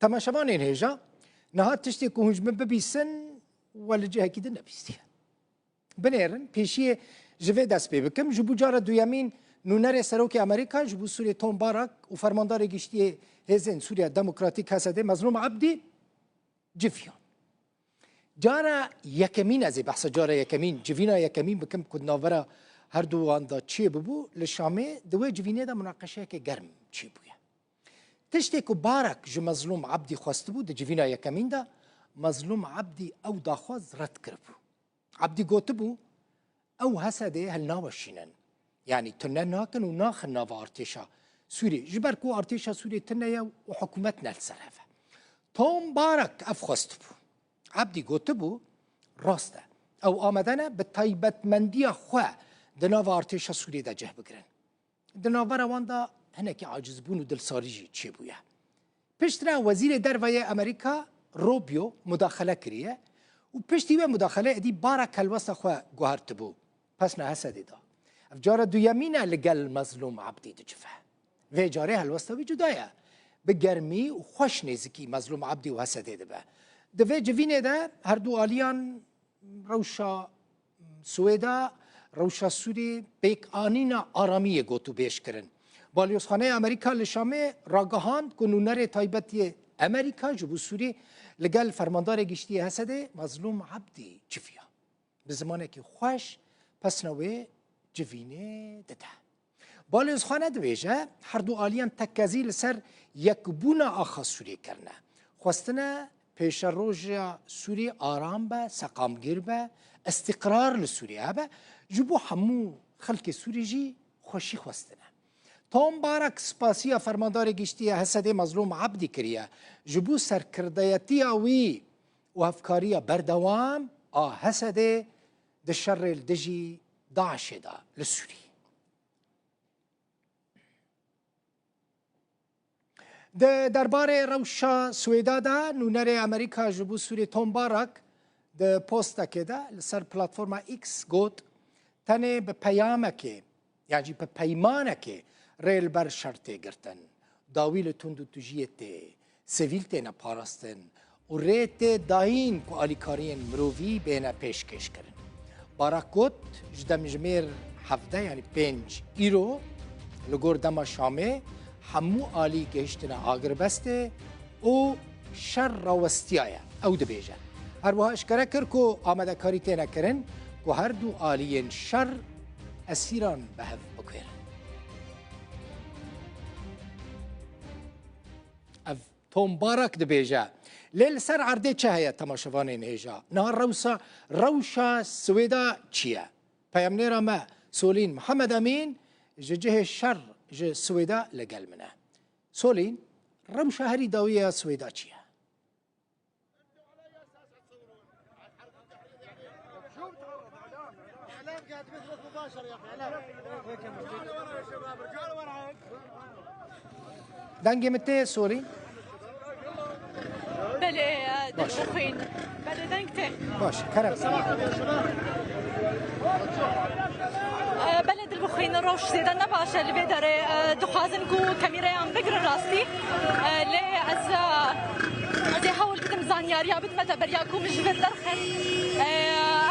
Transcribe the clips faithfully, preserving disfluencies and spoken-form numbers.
Temaşevanên hêja, niha tiştê ku hûn ji min bibîsin, we li cihekî din nebîstiye. Binêrin, pêşiyê ji vê dest pê bikim. Ji bo cara duyemîn nûnerê Serokê Amerîka ji bo Sûriyê Tom Barak û Fermandarê Giştî yê Hêzên Sûriya Demokratîk, H S D, Mezlûm Ebdî civiyan. Cara yekemîn, ez ê behsa cara yekemîn, civîna yekemîn bikim ku di navbera herdu wan de çêbûbû, li Şamê di wê civînê de munaqeşeyeke germ çêbûye. Tiştê ku Barak ji Mezlûm Ebdî xwestibû di civîna yekemîn de, Mezlûm Ebdî ew daxwaz red kiribû. Ebdî gotibû, ew H S D'ê hilnaweşînin. Yanî tune nakin û naxin nava artêşa Sûriyê. Ji ber ku artêşa Sûriyê tune ye û hikûmet ne li ser hev e. Tom Barak ev xwestibû. Ebdî gotibû, rast e. Ew amade ne bi taybetmendiya xwe di nava artêşa Sûriyê de cih bigirin. Di navbera wan de hinekî acizbûn û dilsarî jî çêbûye. Piştre Wezîrê Derve yê Amerîka Rubio mudaxele kiriye û piştî wê mudaxeleyê êdî Barak helwesta xwe guhertibû pesna H S D'ê de. Ev cara duyemîn e li gel Mezlûm Ebdî dicive. Vê carê helwesta wî cuda ye. Bi germî û xweş nêzikî Mezlûm Ebdî û H S D'ê dibe. Di vê civînê de herdu aliyan rewşa Swêda, rewşa Sûriyê, pêkanîna aramiyê gotûbêj kirin. Balyozxaneya Amerîka li Şamê ragihand ku nûnerê taybet yê Amerîka ji bo Sûriyê li gel Fermandarê Giştî yê H S D'ê Mezlûm Ebdî civiya. Bi zimanekî xweş pesna wê civînê dide. Balyozxane dibêje, herdu aliyan tekezî li ser yekbûna axa Sûriyê kirine. Xwestine pêşeroja Sûriyê aram be, seqamgîr be, îstîqrar li Sûriyê hebe, ji bo hemû xelkê Sûrî jî xweşî xwestine. Tom Barak spasiya Fermandarê Giştî yê H S D'ê Mezlûm Ebdî kiriye ji bo serkirdeyetiya wî û hevkariya berdewam a H S D'ê di şerê li dijî DAIŞê de li Sûrî. Di derbarê rewşa Swêda de nûnerê Amerîka ji bo Sûriyê Tom Barak di postekê de li ser platforma X got, tenê bi peyamekê yan jî bi peymanekê rê li ber şer tê girtin. Dawî li tundûtûjiyê tê. Sivîl têne parastin û rê tê dayîn ku alîkariyên mirovî bêne pêşkêşkirin. Barak got, ji demjimêr hevdeh, yanî pênc îro, li gor dema Şamê hemû alî gihiştine agirbestê û şer rawestiyaye, ew dibêje. Her wiha eşkere kir ku amadekarî têne kirin ku her du aliyên şer esîran bi hev biguherin. Ev Tom Barak dibêje. Lê li ser erdê çi heye temaşevanên hêja? Niha rewsa, rewşa Swêda çi ye? Peyamnêra me Solîn Mihemed Emîn ji cihê şer ji Swêda li gel min e. Solîn, rewşa herî dawî ya Swêda çi ye? Dengê min tê Solî? Belê, e, Baş. Dilbixwîn. Belê, deng tê. Baş, kerem. E, belê, Dilbixwîn, rewş zêde ne baş e li vê derê. E, dixwazin ku kamîreyan bigirin rastî. E, lê ez, e, ez ê hewl bidim zanyariya bidim te beriya ku min ji vir derxin. E,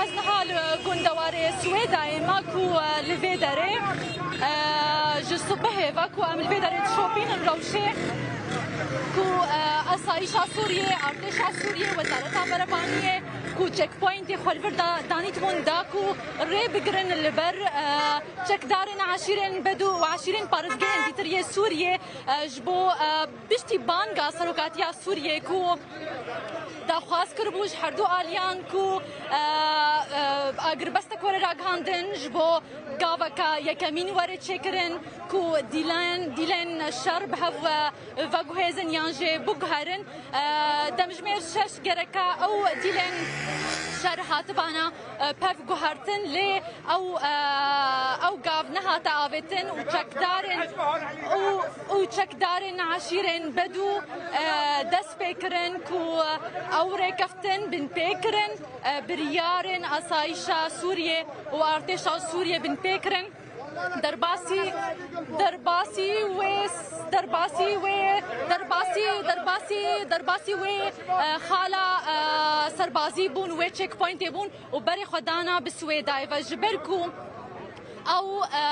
ez niha li gundewarê Swêdayê me ku, e, li vê derê, e, ji sibehê ve ku em li vê derê dişopînin rewşê ku, e, asayîşa Sûriyê, artêşa Sûriyê, Wezareta Berevaniyê ku checkpointê xwe li vir da, danîtibûn da ku rê bigirin li ber, e, çekdarên eşîrên Bedû û eşîrên parêzgehên dîtir yê Sûriyê, e, ji bo, e, piştî banga serokatiya Sûriyê ku daxwaz kiribû ji herdu aliyan ku, e, e, agirbestek were ragihandin ji bo gaveka yekemîn were çêkirin ku dîlen, dîlên şer bi hev ve veguhêzin yan jî biguherin. E, demjimêr şeş gereka ew dîlên şer hatibana, e, pev guhertin, lê ew, e, ew gav nehate avêtin û çekdarên û, û çekdarên eşîrên Bedû, e, dest pê kirin ku ew rêkeftin binpê kirin, e, biryarên asayîşa Sûriyê û artêşa Sûriyê binpê kirin. Derbasî, derbasî wê, derbasî wê, derbasî, derbasî Basî, derbasî wê, e, xala, e, serbazî bûn, wê checkpointê bûn û berê xwe dana bi Swêdayê ve. Ji ber ku ew, e,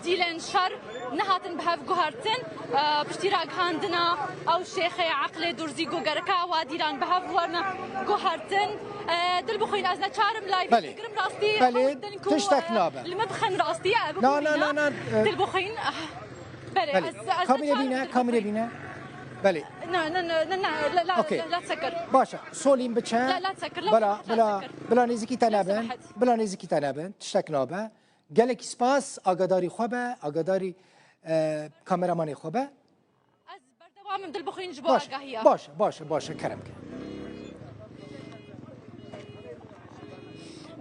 dîlên şer nehatin bi hev guhertin, e, piştî ragihandina ew şêxê eqlê durzî ku gereka wa dîlan bi hev werine guhertin. E, dil bixwîn, ez neçarim live Belê. Bigirim rastî, Belê, ew din ku, tiştek e, nabe. Li me bixin rastî, e, Na, na, bixwîna. na, na, e, Dil bixwîn, ah, belê, Belê. ez, ez Kamîrê neçarim bîne, dil kamîrê bixwîn. bîne. Belê. Na, na, na, na, la, la, Okey. la, la sekir. Baş e. Solîn biçe. La, la sekir, la Bila, sekir, la bila, sekir. bila nêzîkî te Lê nebin. Sebahat. Bila nêzîkî te nebin. Tiştek nabe. Gelekî spas, agadarî xwe be, agadarî, e, kameramanê xwe be. Ez berdewam im, dil bixwîn ji bo Baş, agahiya. baş, baş, baş, kerem ke.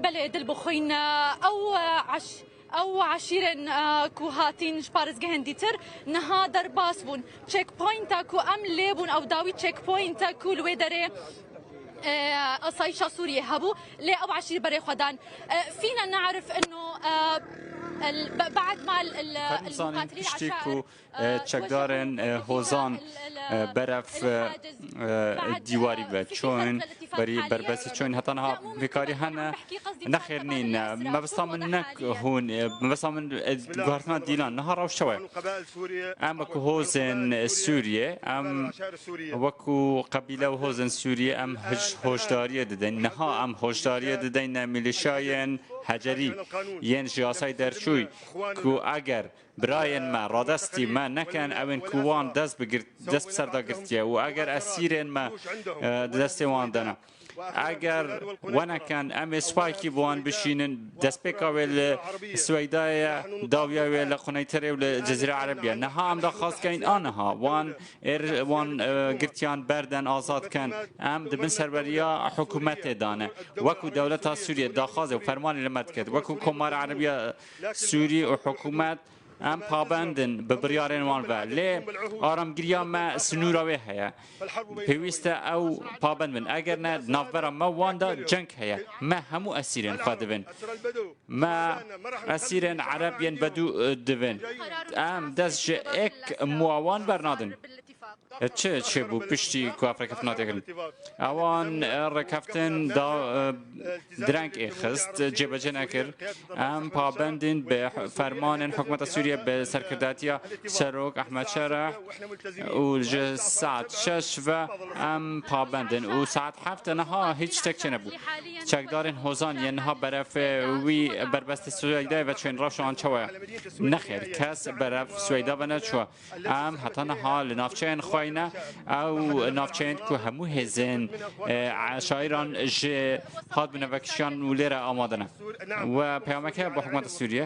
Belê, dil bixwîn, e, ew, e, eş-, ew eşîrên, e, ku hatîn ji parêzgehên dîtir niha derbas bûn. Checkpointa ku em lê bûn, ew dawî checkpointa ku li wê derê, e, asayîşa Sûriyê hebû, lê ew eşîr berê xwe dan. E, fîna ne'rif ino, e, el-, be-, be'd ma el-, el-, Her nizanin el-muqatilîn piştî eşair, ku, e, e, çekdarên, e, hozan, e, beref, e, e, dîwarî ve çûn, berî berbesî çûn, heta niha vîkarî hene. Nexêr nîn, e, mebesta min nek hûn, e, mebesta min, e, guhertina dîlan, niha rewş çawa ye? Em wekî hozên Sûriyê, em wekî qebîle û hozên Sûriyê em hij-, hoşdariyê didin. Niha em hoşdariyê didin milîşayên hecerî yên ji yasayê derçûyî ku eger birayên me radestî me nekin, ew ên ku wan dest bi girt-, dest bi ser de girtiye û eger esîrên me, e, di destê wan de ne. Eger we nekin, em ê spayekî bi wan bişînin. Destpêka wê li Swêdayê ye, dawiya wê li Quneytirê û li Cezîra Erebiya. Niha em daxwaz kein, aniha wan êr-, wan, e, girtiyan berden, azad kin. Em di bin serweriya hikûmetê de ne. Wekî dewleta Sûriyê daxwazê û fermanê li me dikir. Wekî Komara Erebiya Sûrî û hikûmet Em pabend in bi biryarên wan ve, lê aramgiriya me sinûra wê heye. Pêwîst e ew pabend bin. Eger ne, di navbera me wan de ceng heye. Me hemû esîrên xwe dibin. Me esîrên Ereb yên Bedû, e, dibin. Em dest ji ek muwa wan bernadin. E, çi çêbû piştî ku ev rêkeftin hatiye kirin? Ewan, e, rêkeftin da, e, direng ê xist, cêbecê nekir. Em pabendin bi fermanên hikûmeta Sûriye bi serkirdatiya Serok Ehmed Şereh û ji saet şeş ve em pabendin û saet heft niha hiç tiştek çênebû. Çekdarên hozan yên niha beref wî berbestê Swêdayê ve çûn, rewşa wan çawa ye? Nexêr, kes beref Swêda ve neçû. Em heta niha li navçeyên xwe ne. Ew navçeyên ku hemû hêzên, e, eşayiran ji hat bûne vekişiyan û lê re amade ne. We peyameke bo hikûmeta Sûriye.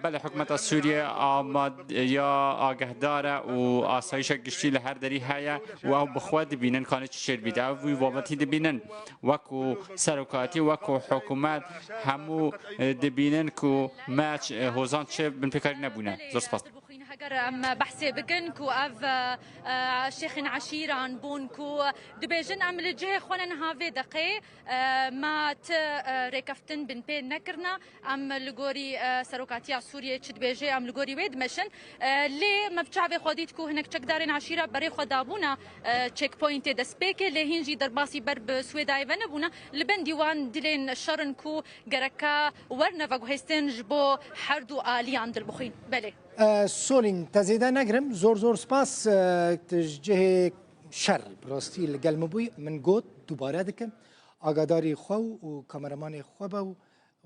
Belê, hikûmeta Sûriye amad-, ya agehdar e û asayişek giştî li her derî heye û ew bi xwe dibînin kanê çi çêdibît. Ew wî babetî dibînin. Wekû serokatî, wekû hikûmet hemû, e, dibînin ku me ç-, e, hozan çi binpêkarî nebûne. Zor spas. Dil bixwîn, heger em behsê bikin ku ev, e, e, şêxên eşîran bûn ku dibêjin, em li cihê xwe ne niha vê deqê, e, me ti, e, rêkeftin binpê nekirine, em li gorî, e, serokatiya Sûriyê çi dibêje, em li gorî wê dimeşin. E, lê me bi çavê xwe dît ku hinek çekdarên eşîra berê xwe dabûne, e, checkpointê destpêkê, lê hîn jî derbasî ber bi Swêdayê ve nebûne. Li bendî wan dilên şer in ku gereka werne veguhêstin ji bo her du aliyan, dil bixwîn. Belê. E, Solîn, te zêde negirim. Zor zor spas. E, tu ji cihê şer rastî li gel min bûyî. Min got, dubare dikim. Agadarî xwe û kameramanê xwe be û,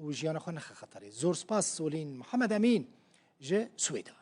û jiyana xwe nexe xeterê. Zor spas Solîn. Mihemed Emîn ji Swêda.